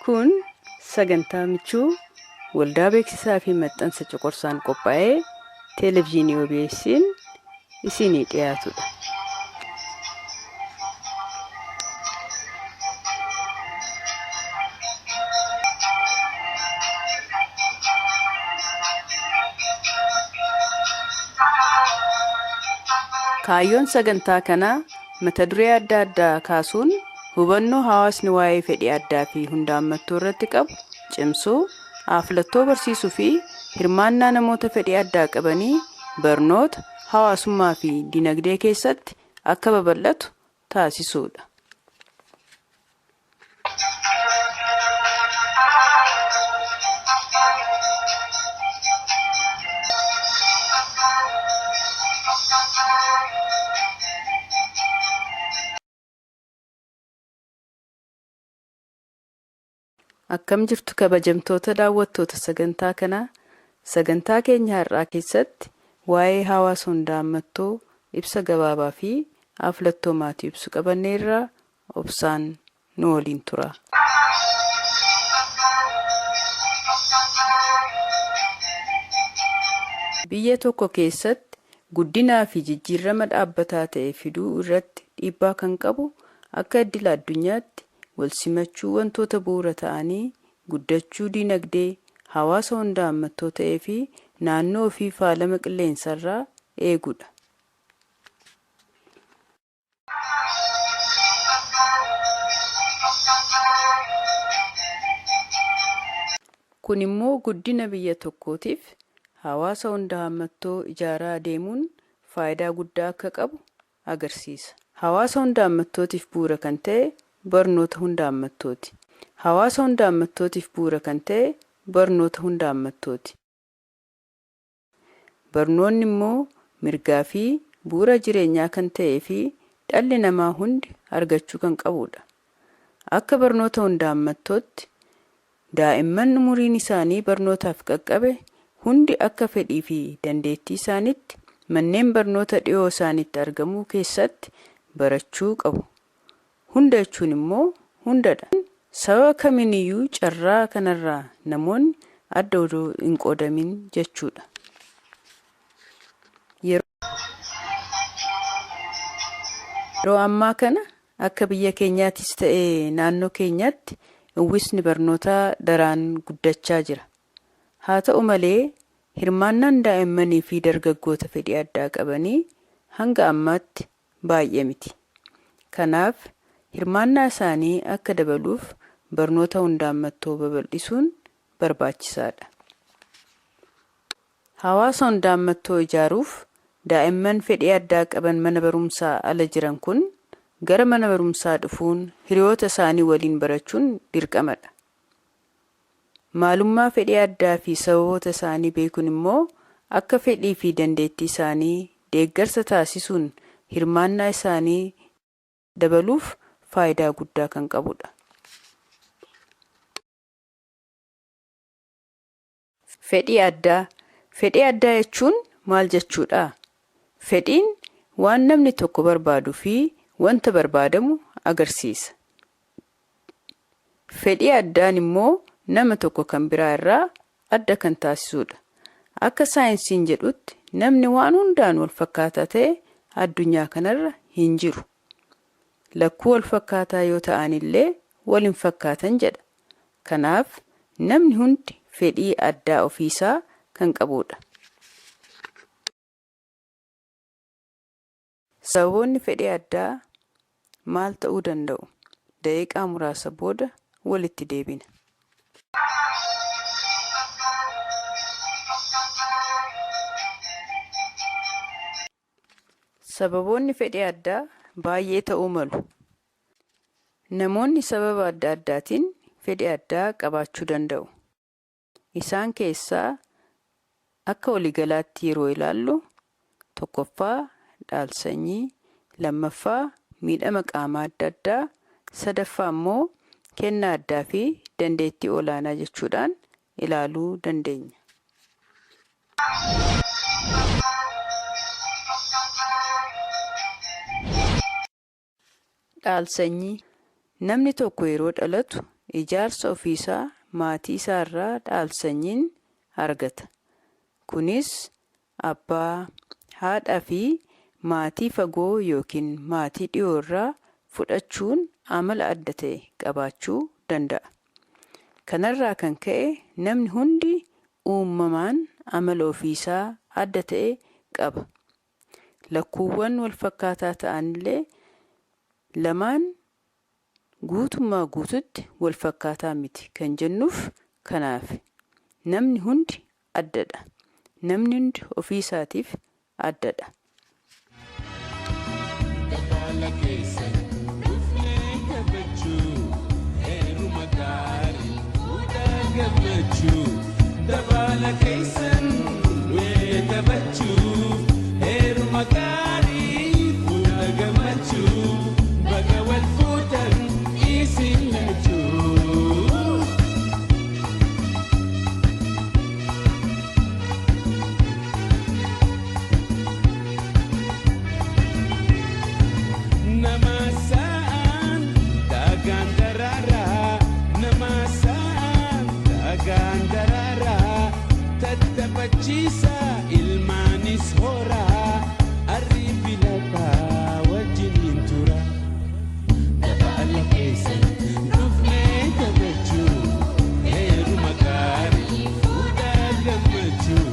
Kun sagantaa michuu waldaa beeksisaa fi maxxansa coqorsaan qophaa'ee televezyiinii OBS'n isinii dhiyaatudha. Kaayyoon sagantaa kanaa mata duree adda addaa kaasuun hubannoo hawaasni waa'ee fedhii addaa fi hundaammattuu irratti qabu cimsuu, aflattoo barsiisuu fi hirmaannaa namoota fedhii addaa qabanii barnoota, hawaasummaa fi dinagdee keessatti akka babal'atu taasisuudha. Akkam jirtu kabajamtoota daawwattoota sagantaa kanaa? Sagantaa keenya har'aa keessatti waa'ee hawaasa hundaammattoo ibsa gabaabaa fi aflattoo maatii ibsu qabanneerraa obsaan nu waliin turaa. Biyya tokko keessatti guddinaa fi jijjiirama dhaabbataa ta'e fiduu irratti dhiibbaa kan qabu akka idila addunyaatti walsimachuu wantoota bu'uura ta'anii guddachuu diinagdee, hawaasa hunda hammattoo ta'ee fi naannoo ofii faalama qilleensarraa eeguudha. Kun immoo guddina biyya tokkootiif hawaasa hunda hammattoo ijaaraa deemuun faayidaa guddaa akka qabu agarsiisa. Hawaasa hunda hammattootiif bu'uura kan ta'e barnoota hunda hammattooti. Hawaasa hunda hammattootiif bu'uura kan ta'e barnoota hunda hammattooti. Barnoonni immoo mirgaa fi bu'uura jireenyaa kan ta'ee fi dhalli namaa hundi argachuu kan qabudha. Akka barnoota hunda hammattootti daa'imman umuriin isaanii barnootaaf qaqqabe hundi akka fedhii fi dandeettii isaaniitti manneen barnoota dhiyoo isaanitti argamuu keessatti barachuu qabu. Hunda jechuun immoo hundadha. Sababa kamiiniyyuu carraa kanarraa namoonni adda odoo hin qoodamin jechuudha. Yeroo ammaa kana akka biyya keenyaattis ta'e naannoo keenyaatti uwwisni barnootaa daraan guddachaa jira. Haa ta'u malee hirmaannaan daa'immanii fi dargaggoota fedhii addaa qabanii hanga ammaatti baay'ee miti. Kanaaf, hirmaannaa isaanii akka dabaluuf barnoota hundaammattoo babal'isuun barbaachisaadha. Hawaasa hundaammattoo ijaaruuf daa'imman fedhii addaa qaban mana barumsaa ala jiran kun gara mana barumsaa dhufuun hiriyoota isaanii waliin barachuun dirqamadha. Maalummaa fedhii addaa fi sababoota isaanii beekuun immoo akka fedhii fi dandeettii isaanii deeggarsa taasisuun hirmaannaa isaanii dabaluuf faayidaa guddaa kan qabudha. Fedhii addaa Fedhii addaa jechuun maal jechuudha? Fedhiin waan namni tokko barbaadu fi wanta barbaadamu agarsiisa. Fedhii addaan immoo nama tokko kan biraa irraa adda kan taasisuudha. Akka saayinsiin jedhutti namni waan hundaan wal fakkaataa ta'e addunyaa kanarra hin jiru. Lakkuu wal fakkaataa yoo ta'anillee wal hin fakkaatan jedha. Kanaaf namni hundi fedhii addaa ofiisaa kan qabuudha. Sababoonni fedhii addaa maal ta'uu danda'u? Daqiiqaa muraasa booda walitti deebina. Sababoonni fedhii addaa baay'ee ta'uu malu. Namoonni sababa adda addaatiin fedhii addaa qabaachuu danda'u. Isaan keessaa akka waliigalaatti yeroo ilaallu, tokkoffaa dhaalsanyii, lammaffaa miidhama qaamaa adda addaa, sadaffaa immoo kennaa addaa fi dandeettii olaanaa jechuudhaan ilaaluu dandeenya. Dhaalsanyii Namni tokko yeroo dhalatu ijaarsa ofiisaa maatii isaarraa dhaalsanyiin argata. Kunis abbaa, haadha fi maatii fagoo yookiin maatii dhiyoo irraa fudhachuun amala adda ta'e qabaachuu danda'a. Kanarraa kan ka'e namni hundi uumamaan amala ofiisaa adda ta'e qaba. Lakkuuwwan walfakkaataa ta'anillee lamaan guutummaa guututti walfakkaataa miti kan jennuuf kanaafi. Namni hundi addadha. Namni hundi ofiisaatiif addadha. Dabala keessan dhufnee taphachuu heeruma gaarii fuudhaa gammachuu. Dabala keessan dhufnee taphachuu heeruma gaarii fuudhaa gammachuu. Baga wal fuutan isin lachuu. Nama sa'aan dagaan daraaraa nama sa'aan dagaan daraaraa tattaphachiisa ilmaanis horaa arri filataa wajjiniin tura. Dabala keessan dhufnee taphachuu heeruma gaarii fuudhaa gammachuu.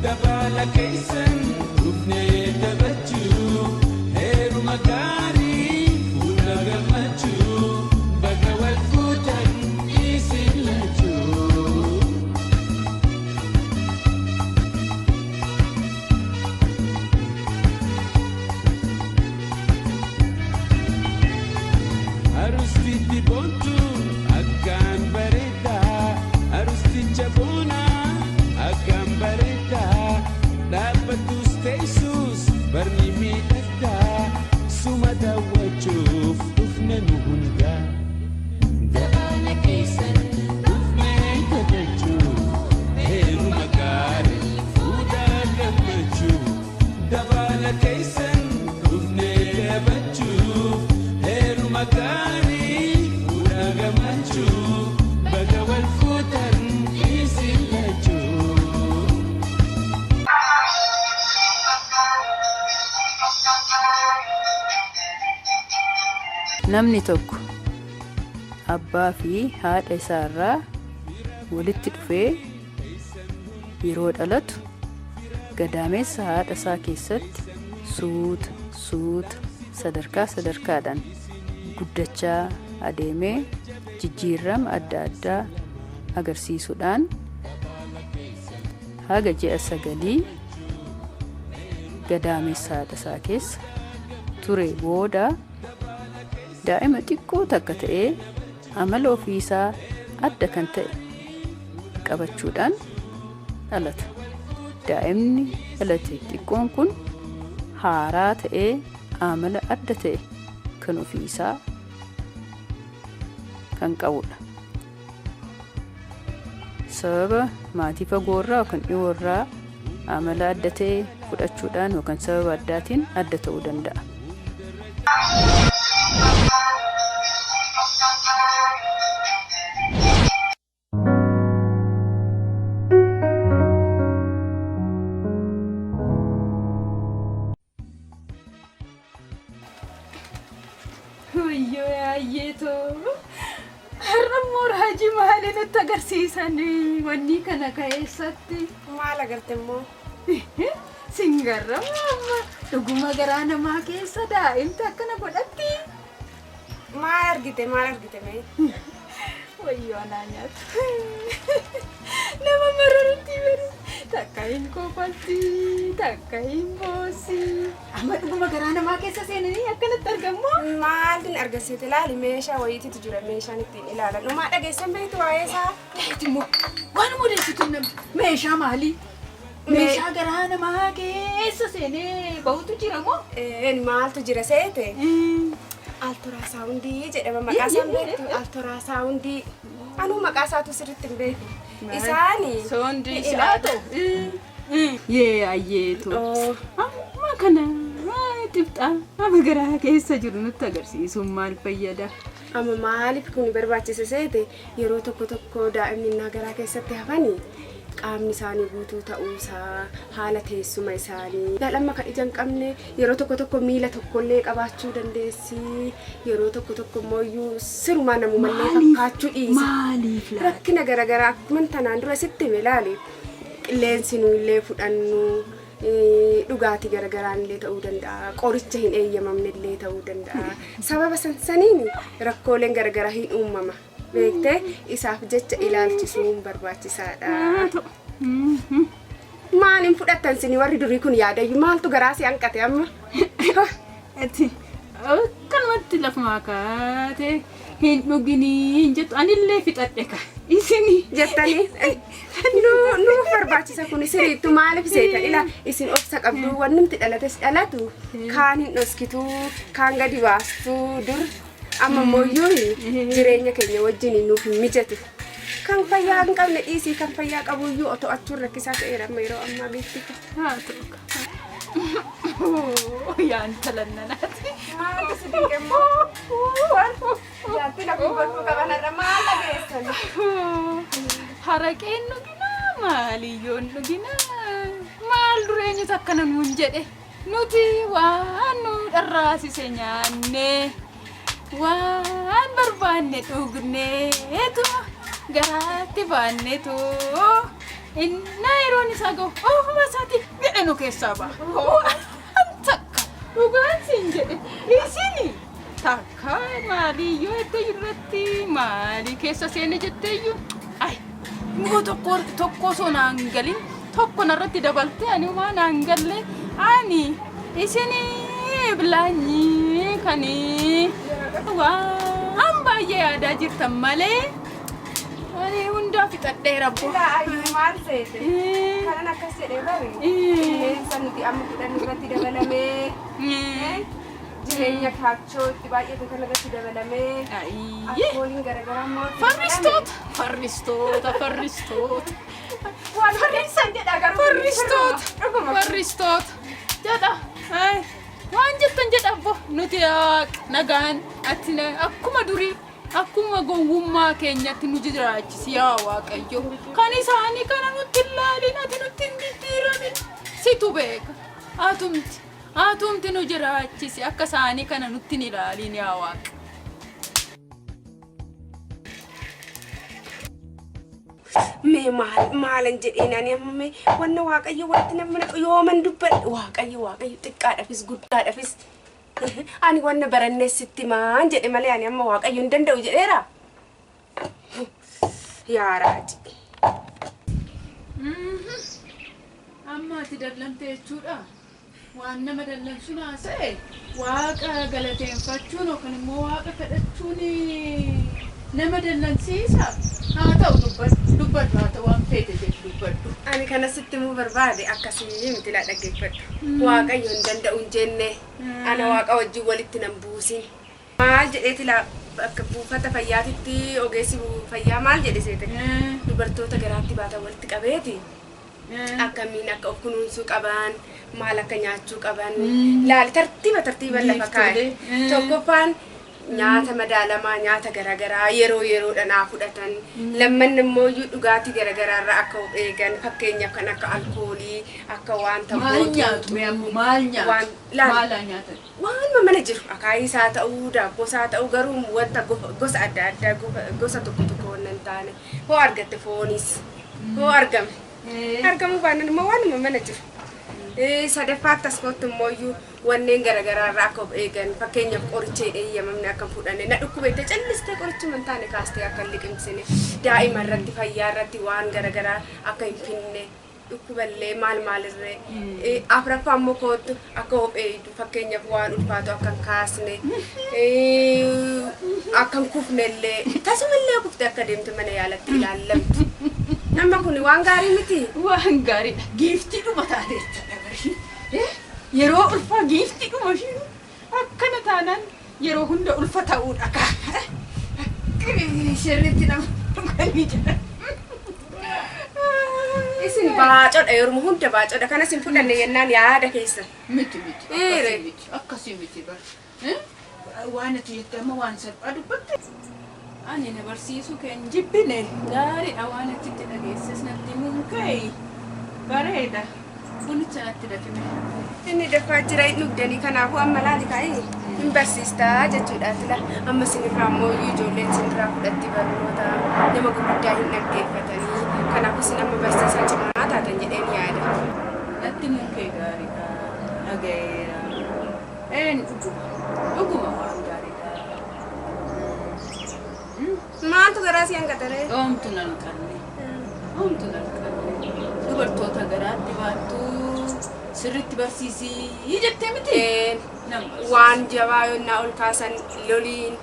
Dabala keessan dhufnee taphachuu heeruma gaarii fuudha gammachuu. Baga wal fuutan isin lachuu. Arustitti boontu akkaan bareedaa arusticha boonaa akkaan bareedaa dhaabbatus teessus barni miidhagdaa suma daawwachuuf dhufne nu hundaa. Dabala keessan dhufnee taphachuu heeruma gaarii fuudhaa gammachuu. Dabala keessan dhufnee taphachuu heeruma gaarii fuudhaa gammachuu. Baga wal fuutan isin lachuu. Namni tokko abbaa fi haadha isaarraa walitti dhufee yeroo dhalatu gadameessa haadha isaa keessatti suuta suuta sadarkaa sadarkaadhaan guddachaa adeemee jijjiirama adda addaa agarsiisuudhaan haga ji'a 9 gadameessa haadha isaa keessa ture booda daa'ima xiqqoo takka ta'ee amala ofiisaa adda kan ta'e qabachuudhaan dhalata. Daa'imni dhalate xiqqoon kun haaraa ta'ee amala adda ta'e kan ofiisaa kan qabudha. Sababa maatii fagoorraa yookaan dhiyoorraa amala adda ta'e fudhachuudhaan yookaan sababa addaatiin adda ta'uu danda'a. Wayyoo yaayyeetoo. Har'a immoo raajii maalii nutti agarsiisan wanni kana keessatti? Maal agarte immoo? Sin garramu amma dhuguma garaa namaa keessa daa'imti akkana godhatti. Maal argite maal argite mee? Wayyoo anaa nyaatu. Nama mararutti bari. Takka hin kofalti, takka hin boossi. Amma dhuguma garaa namaa keessa seenanii akkanatti argamu. Maaltin argisiite ilaali meeshaa wayiititu jira meeshaan ittiin ilaalan. Dhumaa dhageessan beektu waa'ee isaa? Dhayti immoo waan odeessitu namni meeshaa maalii? Meeshaa garaa namaa keessa seenee bahutu jira moo? Een maaltu jira seete? Altorasaawundii jedhama maqaa isaan beektu altorasaawundii. Anuu maqaa isaatu sirriitti hin beeku. Isaani Soondii ni ilaalu. Yee ayyeetu. Oo. Amma kana Xifxaama garaa keessa jiru nutti agarsiisuun maal fayyada? Amma maaliif kun barbaachise seete yeroo tokko tokko daa'imni innaa garaa keessatti hafanii qaamni isaanii guutuu ta'uusaa haala teessuma isaanii. Laal amma kan ija hin qabne yeroo tokko tokko miila tokkollee qabaachuu dandeessi yeroo tokko tokko immoo iyyuu sirumaa namumallee fakkaachuu dhiisa. Maaliif laata? Rakkina garaagaraa akkuma tanaan dura sitti hime laali qilleensi nu illee fudhannu dhugaatii garagaraan illee ta'uu danda'a qoricha hin eeyyamamne illee ta'uu danda'a sababa sansaniin rakkooleen garagaraa hin uumama beektee isaaf jecha ilaalchisuun barbaachisaadha. Haa ta'u. Maaliin fudhattan sini warri durii kun yaadayyu maaltu garaa si hanqate amma? Ati akkanumatti lafumaa kaatee hin dhuginii hin jettu anillee fixadhe ka isinii. Jettanii nuuf barbaachisa kun siriittu maaliif seetan ila isin obsa qabdu wannumti dhalates dhalatu kaan hin dhoskitu kaan gadi baastu dur amma mooyyuu jireenya keenya wajjin nuuf hin mijatu. Kan fayyaa hin qabne dhiisii kan fayyaa qabuyyuu to'achuun rakkisaa ta'eera amma yeroo ammaa beektu. Haa ta'u ka. Yaa intala nanaati. Maaltu si dinqe immoo? Jaartiin akkuma gochuu qaban har'a maal dhageessan? Haraqeen dhuginaa maaliyyoon dhuginaa maal dureenyutu akkana nuun jedhe nuti waan nu dharraasise nyaannee waan barbaanne dhugneetuma garaatti baanneetu innaa yeroon isaa gahu ofuma isaatii jedhe nu keessaa ba'a. Waan takka dhugaan siin jedhe isini takka maaliyyoo itti irratti maalii keessa seene jetteeyyuu ay immoo tokko tokko osoo naan galin tokko narratti dabaltee ani homaa naan galle ani isinii bilaanyii kanii waan baay'ee yaadaa jirtan malee ani hundaa fixadheera abbo. Ilaa ayyuu maal seete? Kanan akkas jedhee bari qilleensa nuti amma fudhannu irratti dabalamee jireenya kaachoo itti baay'ate kana irratti dabalamee alkooliin garaagaraa immoo itti dabalame. Farristoota farristoota farristoota Waan farrisan jedha garuu farristoota dhuguma. farristoota jedha Ay, waan jettan jedha abbo nuti Waaqa nagaan ati akkuma durii akkuma gowwummaa keenyatti nu jiraachisi yaa Waaqayyo kan isaanii kana nutti hin laalin ati nutti hin diddiiramin situ beeka atumti atumti nu jiraachisi akka isaanii kana nutti hin ilaalin yaa Waaqa. Mee maal maalan jedheen ani amma mee wanna Waaqayyo walitti nama naqu yooman dubbadhe Waaqayyo Waaqayyo xiqqaadhaafis guddaadhaafis ani wanna barannees sitti maan jedhe malee ani amma Waaqayyo hin danda'u jedheera. Yaa raaji. Amma ati dallamte jechuudha. Waan nama dallansu naasa'e waaqa galateeffachuun yookaan immoo waaqa kadhachuun nama dallansiisa. Haa ta'u dubbadhu dubbadhu haa ta'u waan feete jedhu dubbadhu. Ani kana sitti himuu barbaade akkasii miti laa dhaggeeffadhu. Waaqayyo hin danda'u hin jenne ana waaqa wajjin walitti nan buusin. Maal jedheeti laa bakka buufata fayyaatitti ogeessi fayyaa maal jedhe seete dubartoota garaatti baatan walitti qabeeti akkamiin akka of kunuunsuu qaban maal akka nyaachuu qaban laali tartiiba tartiiban lafa kaa'e. Giiftolee. Tokkoffaan nyaata madaalamaa nyaata garaagaraa yeroo yeroodhaan haa fudhatan. Lammanni immoo iyyuu dhugaatii garaagaraa irraa akka of eegan fakkeenyaaf kan akka alkoolii akka wanta Maal bootuu- nyaatu mee ammoo maal nyaatu? Waan laali. Maal haa nyaatan? Waanuma mana jiru akaayiis haa ta'uu daabboos haa ta'uu garuu wanta gosa adda addaa gosa tokko tokko waan hin taane hoo argatte foonis hoo argame argamuu baannaan immoo waanuma mana jiru. Sadaffaatti as kootti immoo iyyuu wanneen garaagaraa irraa akka of eegan fakkeenyaaf qoricha hin eeyyamamne akka hin fudhanne na dhukkubeette callistee qorichuma hin taane kaastee akka hin liqimsine daa'ima irratti fayyaa irratti waan garaagaraa akka hin finne dhukkuballee maal maalirree afraffaa immoo kootu akka of eegdu fakkeenyaaf waan ulfaatu akka hin kaasne akka hin kufnellee tasumallee kufte akka deemte mana yaalatti ilaallamtu. Amma kun waan gaarii miti. Waan gaariidha. Giiftiidhuma taateetta dabarshi. Yeroo ulfaa giiftiidhuma isheen akkana taanaan yeroo hunda ulfa ta'uudha kaa. Sirriitti nama dhuganii jedhan. Isin baacodha yeroo hunda baacodha kanas hin fudhanne jennaan yaada keessan. Miti miti. Eere. Akkasii miti. Akkasii miti bar. Waan ati jette amma waan salphaa dubbatte. Ani na barsiisuu kee hin jibbine gaariidha waan achitti dhageesses natti himuun kee bareeda. Bunicha natti dafime. Inni dafaa jira hin dhugdanii kanaafuu amma laali kaa'ee hin barsiistaa jechuudha tila. Amma isinirraa ammoo ijoolleen isinirraa fudhatti barnoota nama gurguddaa hin dhaggeeffatanii kanaafuu isin amma barsiisaa cimaa taatan jedheen yaada. Natti himuun kee gaariidha. Dhagayeera. Een dhuguma. Dhuguma waan gaariidha. Maaltu garaa si hanqataree? Oomtu nan qabne. Oomtu nan qabne. Dubartoota garaatti baattuu sirriitti barsiisii jettee miti? Een Nan barsiisa. waan jabaa yonnaa ol kaasan loliin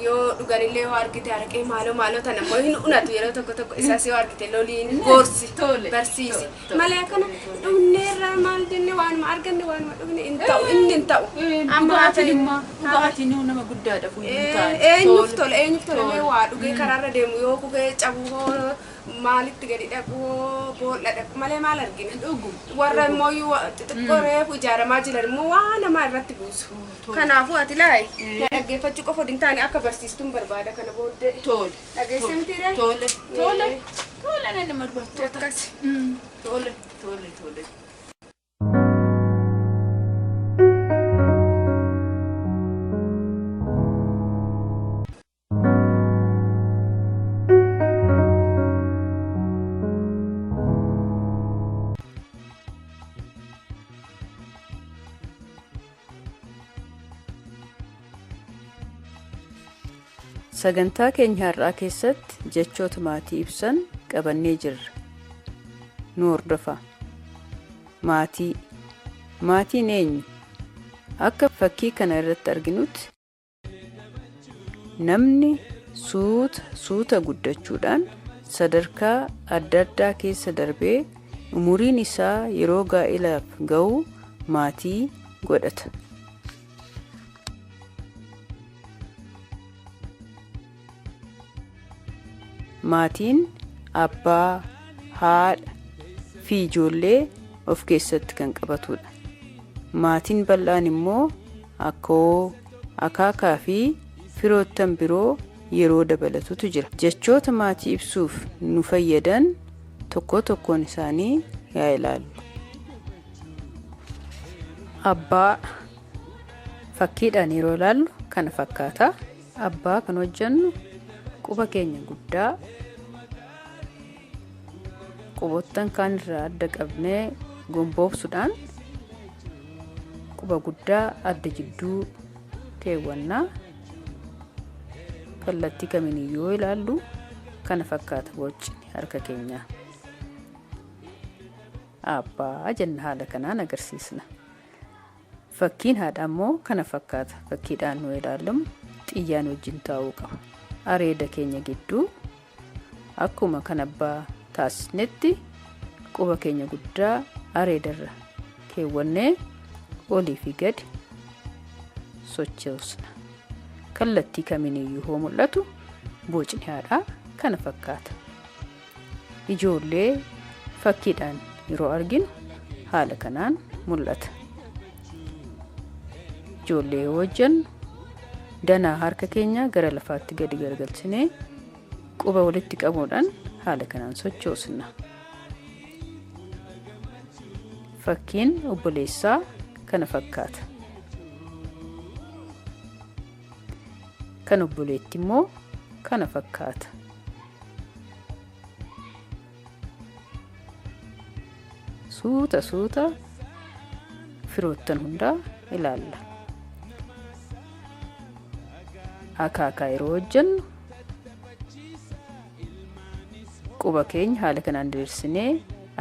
yoo dhuganillee yoo argite araqee maaloo maaloo tana immoo hin unatu yeroo tokko tokko isaas yoo argite loliin gorsi Tole, barsiisi tole, tole. malee akkana dhugneerra maal jenne waanuma arganne waanuma dhugne hin ta'u inni hin ta'u. Amma Dhugaatiin immoo dhugaatiin nama guddaadha fuuldura taate. Eenyuuf tola eenyuuf tola mee Tole. waa dhugee karaarra deemu yoo kufee cabu hoo maalitti gadi dhaqu hoo boolla dhaqu malee maal argina. Dhuguma. Warra immoo xixiqqoo reefu ijaaramaa jiran immoo waa namaa irratti buusu. Kanaafuu ati laayi na dhaggeeffachuu qofa hin taane akka barsiistuun barbaada kana booddee. Tole. Dhageesse mitiiree? Tole. Tole. Tole nama dubartoota. Akkas. Tole. Tole. Tole. Sagantaa keenya har'aa keessatti jechoota maatii ibsan qabannee jirra. Nu hordofaa. Maatii. Maatiin eenyu? Akka fakkii kana irratti arginutti namni suuta suuta guddachuudhaan sadarkaa adda addaa keessa darbee umuriin isaa yeroo gaa'ilaaf ga'u maatii godhata. Maatiin abbaa, haadha fi ijoollee of keessatti kan qabatudha. Maatiin bal'aan immoo akkoo, akaakaa fi firoottan biroo yeroo dabalatutu jira. Jechoota maatii ibsuuf nu fayyadan tokko tokkoon isaanii yaa ilaallu. Abbaa fakkiidhaan yeroo ilaallu kana fakkaata. Abbaa kan hojjennu quba keenya guddaa quboottan kaan irraa adda qabnee gomboobsuudhaan quba guddaa adda jidduu keewwannaa kallattii kamiin yoo ilaallu kana fakkaata bocni harka keenyaa. Abbaa jenna haala kanaan agarsiisna. Fakkiin haadha immoo kana fakkaata. Fakkiidhaan nu ilaallamu xiyyaan wajjin taa'uu qaba. Areeda keenya gidduu akkuma kan abbaa taasisnetti quba keenya guddaa areedarra keewwannee olii fi gadi sochoosna. Kallattii kamiiniyyuu hoo mul'atu bocni haadhaa kana fakkaata. Ijoollee fakkiidhaan yeroo arginu haala kanaan mul'ata. Ijoollee yoo hojjennu danaa harka keenya gara lafaatti gadi garagalchinee quba walitti qabuudhaan haala kanaan sochoosna. Fakkiin obboleessaa kana fakkaata. Kan obboleetti immoo kana fakkaata. Suuta suuta firoottan hundaa ilaalla. Akaakaa yeroo hojjennu quba keenya haala kanaan diriirsinee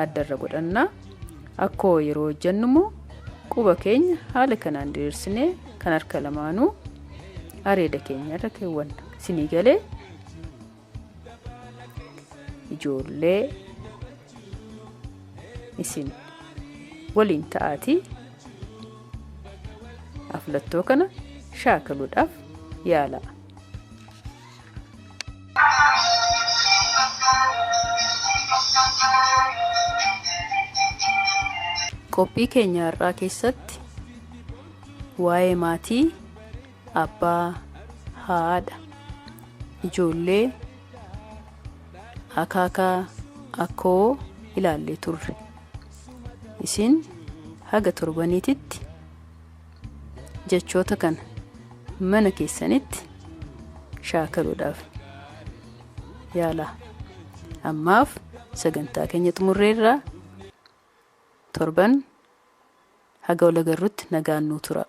addarra godhanna. Akkoo yeroo hojjennu immoo quba keenya haala kanaan diriirsinee kan harka lamaanuu areeda keenya irra keewwanna. Isinii galee ijoollee isin waliin ta'aatii aflattoo kana shaakaluudhaaf yaalaa. Thank you. Qophii keenya har'aa keessatti waa'ee maatii, abbaa, haadha, ijoollee, akaakaa, akkoo ilaallee turre. Isin haga torbaniititti jechoota kana mana keessanitti shaakaluudhaaf yaalaa. Ammaaf sagantaa keenya xumurreerraa torban haga wal agarrutti nagaan nuu tura.